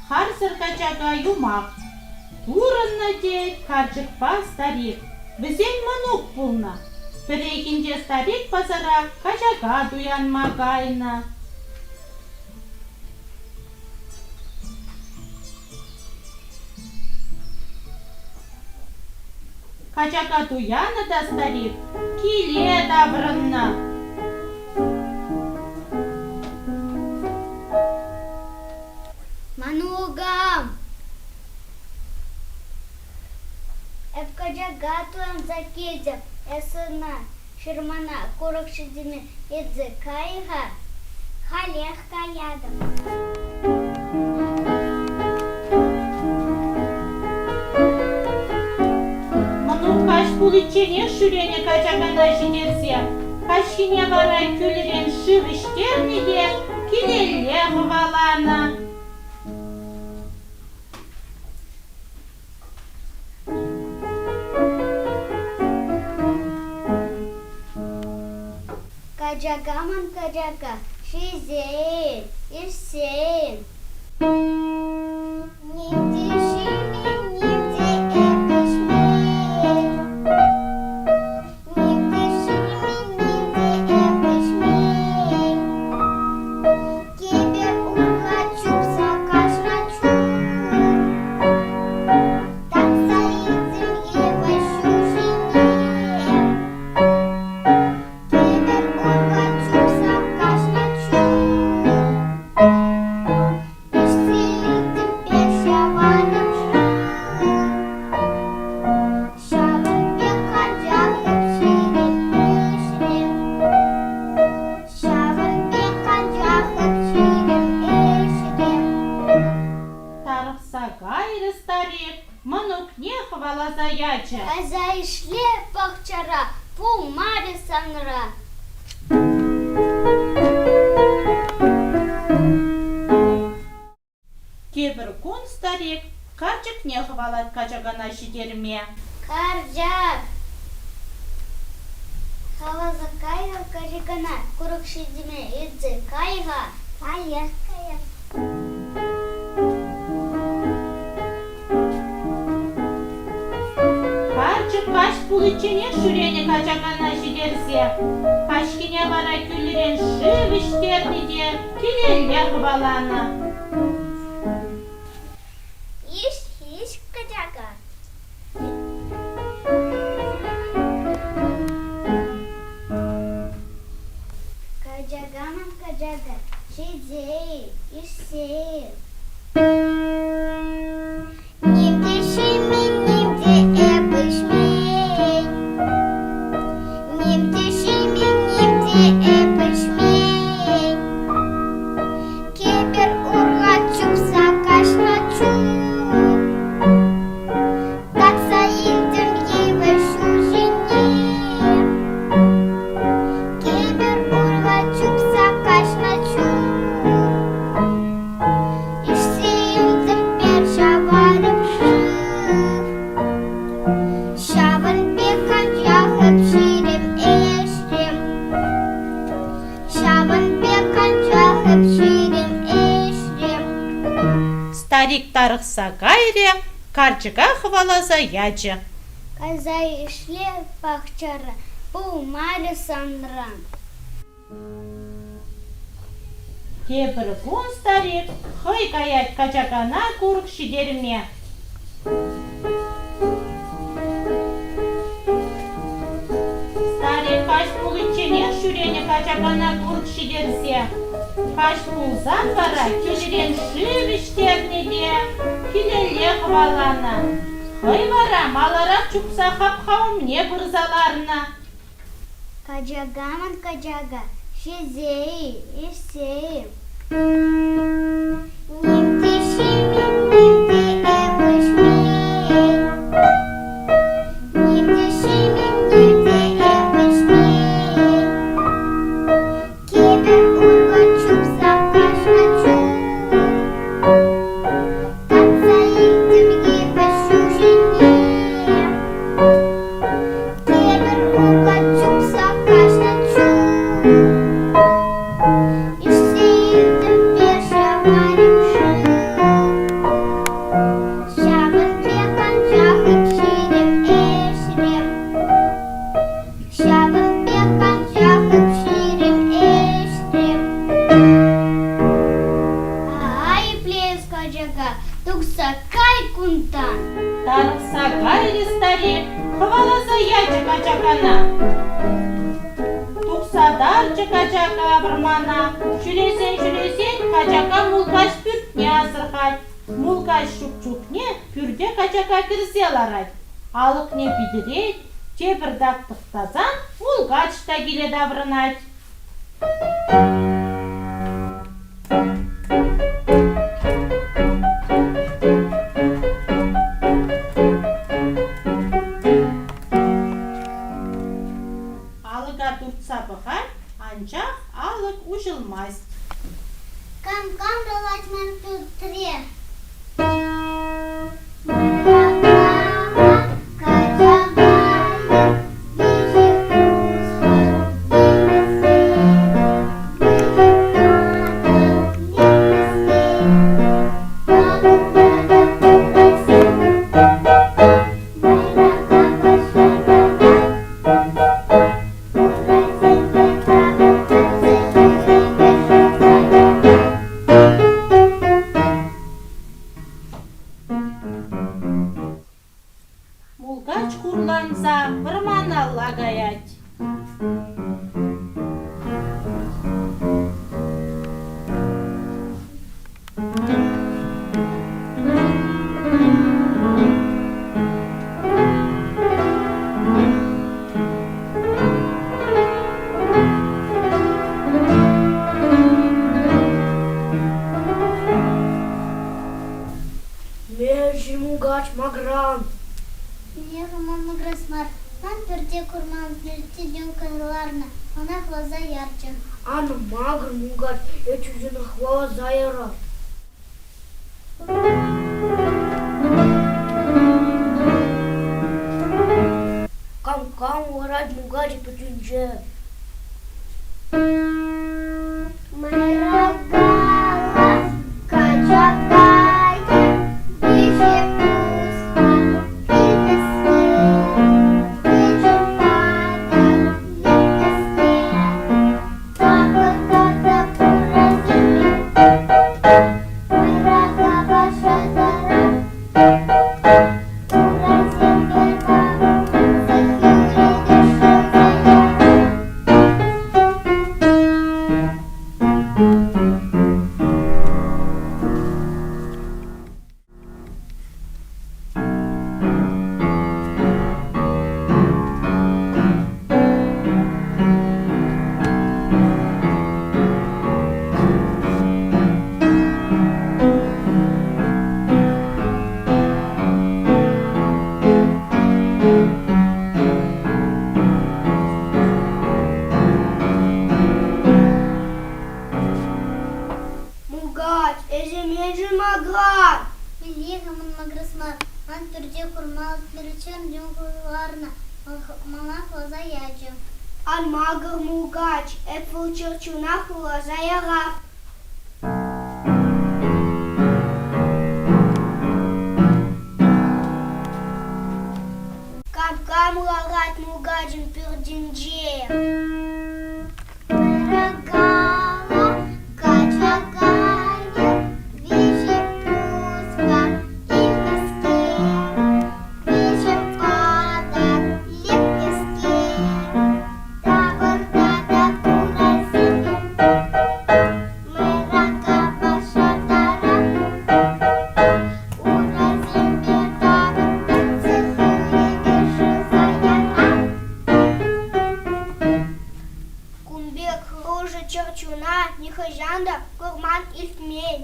Харсӑр качака юмах. Пурӑннӑ, тет, карчӑкпа старик. Вӗсен мӑнук пулнӑ. Пӗррехинче старик пасара качака туянма кайнӑ. Качака туяннӑ та старик киле таврӑннӑ. Мӑнукӑм! Эп качака туянса килтӗм. Эс ӑна ҫырмана курӑк ҫитерме илсе кай-ха. Халех каятӑп. Мӑнук каҫ пуличченех ҫӳренӗ качакана ҫитерсе, каҫхине вара кӳлӗрен шыв ӗҫтернӗ те килелле хӑваланӑ. Качака ман качака, ҫисен, ӗҫсен. Ним те ҫимен, ним те эп ӗҫмен. Ним те ҫимен, ним те эп ӗҫмен. Кипер урлӑ чупса каҫнӑ чух Татса илтӗм йывӑҫ ҫулҫине. Кипер урлӑ чупса каҫнӑ чух Ӗҫсе илтӗм пек ҫаварӑм шыв. Ҫавӑн пек анчах эп ҫирӗм ӗҫрӗм. Ҫавӑн пек анчах эп ҫирӗм ӗҫрӗм. Тарӑхса кайрӗ старик, мӑнукне хӑваласа ячӗ. Кайса ӗҫле пахчара, пулмарӗ санра. Тепӗр кун старик карчӑкне хӑвалать качакана ҫитерме. Карчӑк! Каласа кайрӗ качакана курӑк ҫитерме илсе кай-ха. Каях, каях. Карчӑк каҫ пуличченех ҫӳренӗ качакана ҫитерсе. Каҫхине вара кӳлӗрен шыв ӗҫтернӗ те килелле хӑваланӑ. Иш, иш, качака. Качака ман качака, ҫисе-и, ишсе-и. Ним те ҫимен, ним те эп ӗҫмен. Ним те ҫимен, ним те эп ӗҫмен. Кӗпер урлӑ чупса каҫнӑ чух Татса илтӗм йывӑҫ ҫулҫине. Кӗпер урлӑ чупса каҫнӑ чух Ишсе илтӗм пӗр ҫаварӑм шыв. Ҫавӑн пек анчах эп ҫирӗм ӗҫрӗм. Ҫавӑн пек анчах эп ҫирӗм ӗҫрӗм. Старик тарӑхса кайрӗ, карчӑка хӑваласа ячӗ. Кайса ӗҫле пахчара, пулмарӗ санран. Тепӗр кун старик хӑй каять качакана курӑк ҫитерме. Старик каҫ пуличченех ҫӳренӗ качакана курӑк ҫитерсе. Каҫ пулсан вара килӗрен шыв ӗҫтернӗ те килелле хӑваланӑ. Хӑй вара маларах чупса хапха умне пырса ларнӑ. Качакамӑн качака ҫисе-и, ӗҫсе-и? Ним те ҫимен, ним те эп ӗҫмен. Ним те ҫимен, ним те эп ӗҫмен. Кӗпер урлӑ чупса каҫнӑ чух Татса илтӗм йывӑҫ ҫулҫине. Тепӗр урлӑ чупса каҫнӑ чух Ишсе илтӗм пӗр ҫавар. качака, тухса кай кунтан. Тарӑхса кайрӗ старик, хӑваласа ячӗ качакана. Тухса тарчӗ качака вӑрмана. Ҫӳресен-ҫӳресен качака мулкач пӳртне асӑрхать. Мулкач ҫук чухне пӳрте качака кӗрсе ларать. Алӑкне питӗрет, тепӗртак тӑхтасан мулкач та киле таврӑнать. Алӑка туртса пӑхать, анчах алӑк уҫӑлмасть. Кам-кам тӑвать ман пӳртре? Мулкач хурланса вӑрманалла каять. Мӗншӗн мулкач макӑран? Мӗнех макӑрас мар, ман пӳрте курман пӳрте ларнӑ, ӑна хӑваласа ячӗ. Ан макӑр, мулкач, эп чунчӑна хӑваласа ярап. Кам-кам ларать мулкач пӳртӗнче? Майрагала качакая виҫӗ пуспа килнӗскер, вечер падал летнескер, тапӑртата пурасемпе майрагапа шатара урасемпе тапӑртатса хӳрине шӑлса ярать. Мулкач, эсӗ мӗншӗн макӑран? Мӗнле-ха ман макӑрас мар? Ман пӳрте курма пӗр чун ларнӑ, мана хӑваласа ячӗ. Ан макӑр, мулкач, эп вӑл чӗрчуна хӑваласа ярап. Кам-кам ларать мулкачӑн пӳртӗнче? Мӑракала качакайӑк виҫӗ пуспа илнӗскер, виҫӗ патак лекнӗскер, тапӑртата курасемпе мӑйракапа шатара урасемпе тапӑртатса хӳрипе шӑлса ярать. Кун пек хӑрушӑ чӗрчуна нихӑҫан та курман-илтмен.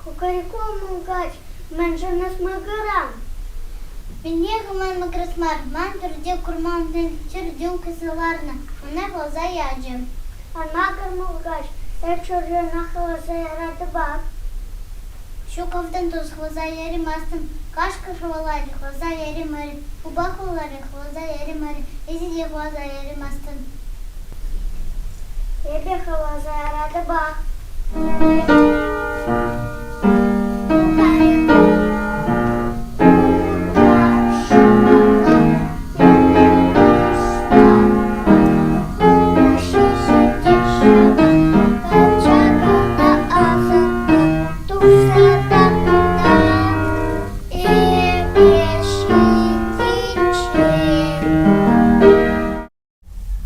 Кукареку мулкач, мӗншӗн эс макӑран? Мӗнех ман макӑрас мар, ман пӳрте курман чӗрчун кӗрсе ларнӑ, ӑна хӑваласа ячӗ. Ан макӑр, мулкач, эп чӗрчуна хӑваласа яратӑпах. Ҫук автан тус, хӑваласа яримастӑн. Кашкӑр хӑваларӗ, хӑваласа яримарӗ. Упа хӑваларӗ, хӑваласа яримарӗ. Эсӗ те хӑваласа яримастӑн. Эпӗ хӑваласа яратӑпах.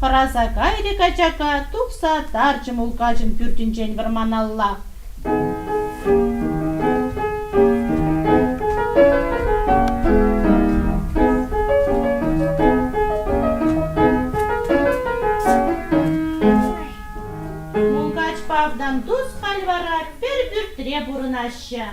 Хӑраса кайрӗ качака, тухса тарчӗ мулкачӑн пӳртӗнчен вӑрманалла. Мулкачпа автан тус халь вара пӗр пӳртре пурӑнаҫҫӗ.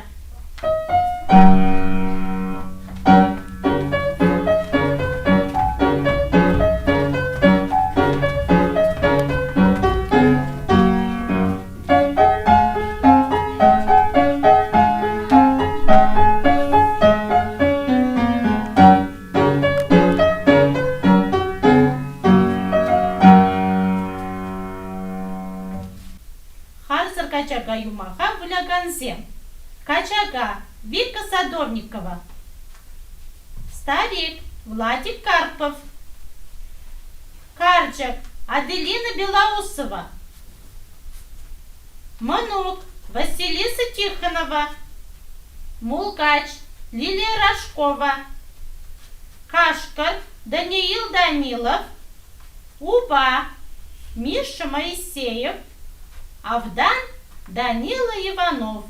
Харсӑр качака юмаха вылякансем. Качака Вика Садовникова. Старик Владик Карпов. Карчӑк Аделина Белоусова. Мӑнук Василиса Тихонова. Мулкач Лилия Рожкова. Кашкӑр Даниил Данилов. Упа Миша Моисеев. Автан Данила Иванов.